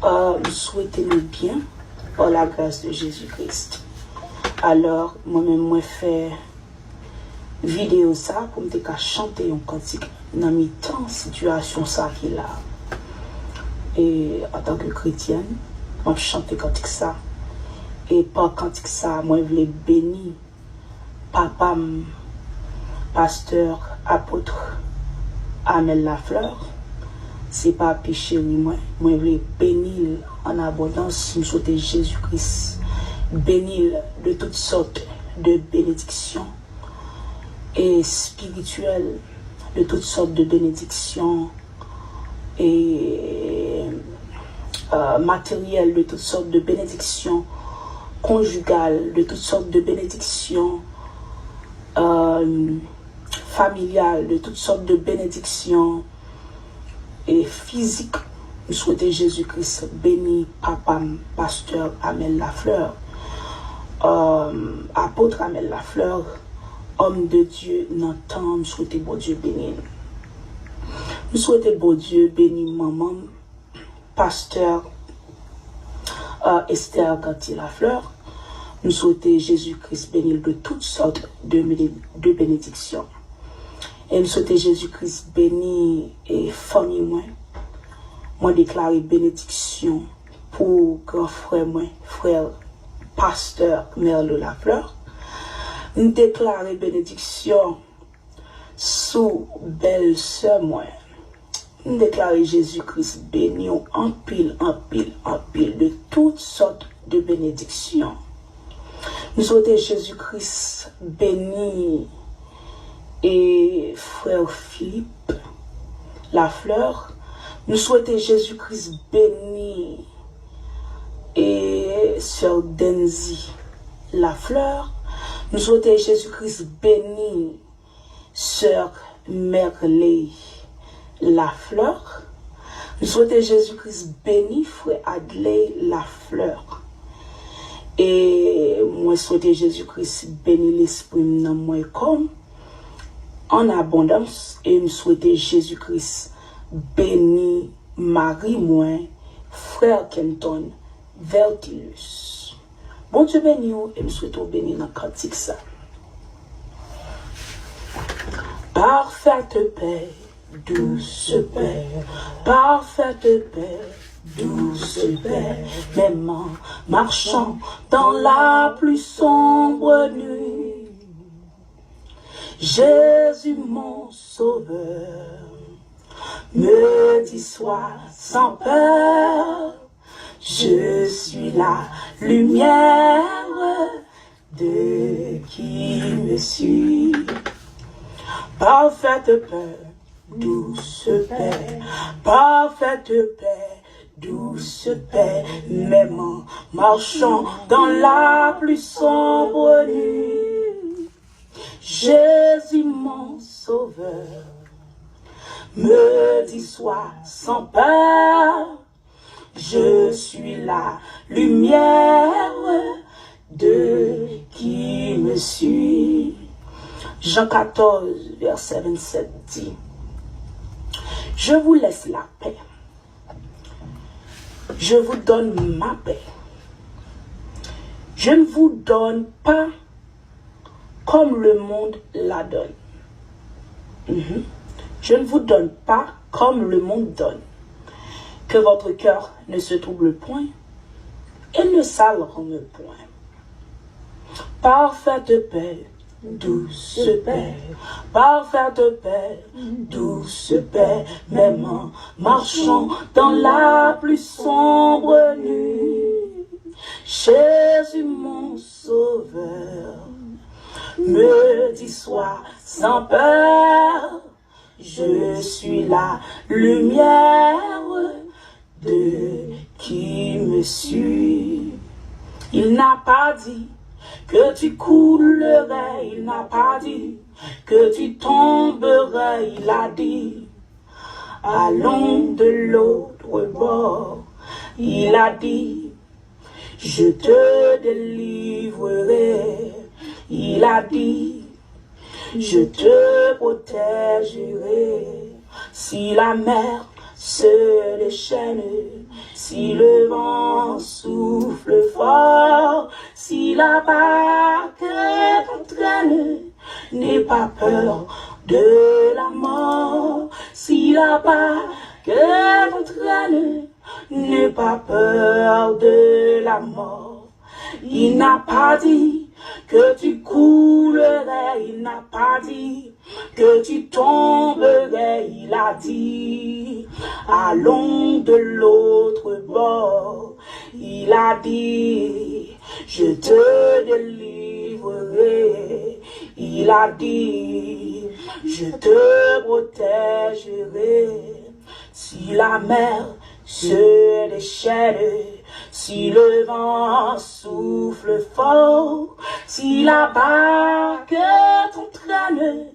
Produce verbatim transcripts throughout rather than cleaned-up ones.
Euh, m swete nou byen, par la grâce de Jésus-Christ. Alò, mwen menm, mwen fè videyo sa pou m te ka chante yon kantik nan mitan sitiyasyon sa ki la. E antanke kretyèn, m ap chante kantik sa. E pa kantik sa, mwen vle beni papa m, pastè, apot Amel Lafleur, se papi cheri mwen. Mwen vle beni l an abondans. M swete Jezi Kris beni l de tout sòt de benediksyon espirityèl, de tout sòt de benediksyon e, euh, materyèl, de tout sòt de benediksyon konjigal, de tout sòt de benediksyon, euh, familyal, de tout sòt de benediksyon e fizik. M swete Jezi Kris beni papa m, pastè Amel Lafleur, euh, apot Amel Lafleur, homme de Dieu nan tan, m swete Bondye beni l. M swete Bondye beni manman m, pastè, euh, Esther Gantier Lafleur. M swete Jezi Kris beni l de tout sòt de, de benediksyon. E m swete Jezi Kris beni e fanmi mwen. Mwen deklare benediksyon pou gran frè mwen, frè pastè Merlo Lafleur. M deklare benediksyon sou bèl sè mwen. M deklare Jezi Kris beni w anpil, anpil, anpil de tout sòt de benediksyon. M swete Jezi Kris beni e frè Philippe Lafleur. M swete Jezi Kris beni e sè Denzy Lafleur. M swete Jezi Kris beni sè Merley Lafleur. M swete Jezi Kris beni frè Adley Lafleur. E mwen swete Jezi Kris beni lespri m, nanm mwen, kò m an abondans. E m swete Jezi Kris beni mari mwen, frè Kenton Vertilus. Bondye beni w e m swete w beni nan kantik sa. Parfaite paix, douce paix, parfaite paix, douce paix, même en marchant dans la plus sombre nuit. Jésus mon sauveur me dit sois sans peur, je suis la lumière de qui me suit. Parfaite paix, douce paix, parfaite paix, douce paix, même en marchant dans la plus sombre nuit. Jésus mon sauveur me dit sois sans peur, je suis la lumière de qui me suit. Jean quatorze, verset vingt-sept dit, je vous laisse la paix. Je vous donne ma paix. Je ne vous donne pas comme le monde la donne. Mhm. Je ne vous donne pas comme le monde donne. Que votre cœur ne se trouble point et ne s'alarme point. Parfaite paix, douce paix, parfaite paix, douce paix, même en marchant dans la plus sombre nuit. Jésus mon sauveur me dit sois sans peur, je suis la lumière de qui me suit. Il n'a pas dit que tu coulerais, il n'a pas dit que tu tomberais, il a dit, allons de l'autre bord. Il a dit, je te délivrerai. Il a dit, je te protégerai. Si la mer se déchaîne, si le pas peur de la mort. Si la barque t'entraîne, n'aie pas peur de la mort. Il n'a pas dit que tu coulerais, il n'a pas dit que tu tomberais, il a dit, allons de l'autre bord. Il a dit, je te délivrerai. Il a dit, je te protégerai. Si la mer se déchaîne, si le vent souffle fort, si la barque t'entraîne,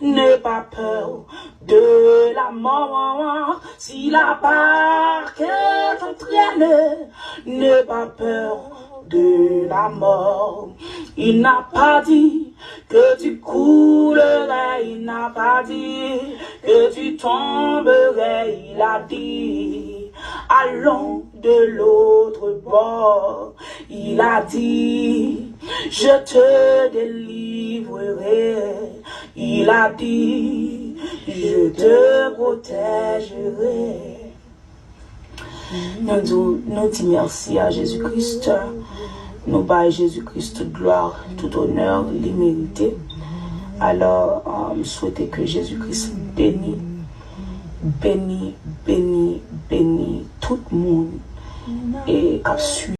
n'aie pas peur de la mort. Si la barque t'entraîne, n'aie pas peur de la mort. Il n'a pas dit que tu coulerais, il n'a pas dit que tu tomberais, il a dit, allons de l'autre bord. Il a dit, je te délivrerai. Il a dit, je te protégerai. Nou di, nou di mèsi a Jezi Kris. Nou bay Jezi Kris tout glwa, tout onè li merite. Alò, euh, m swete ke Jezi Kris beni, beni, beni, beni tout moun e k ap swiv.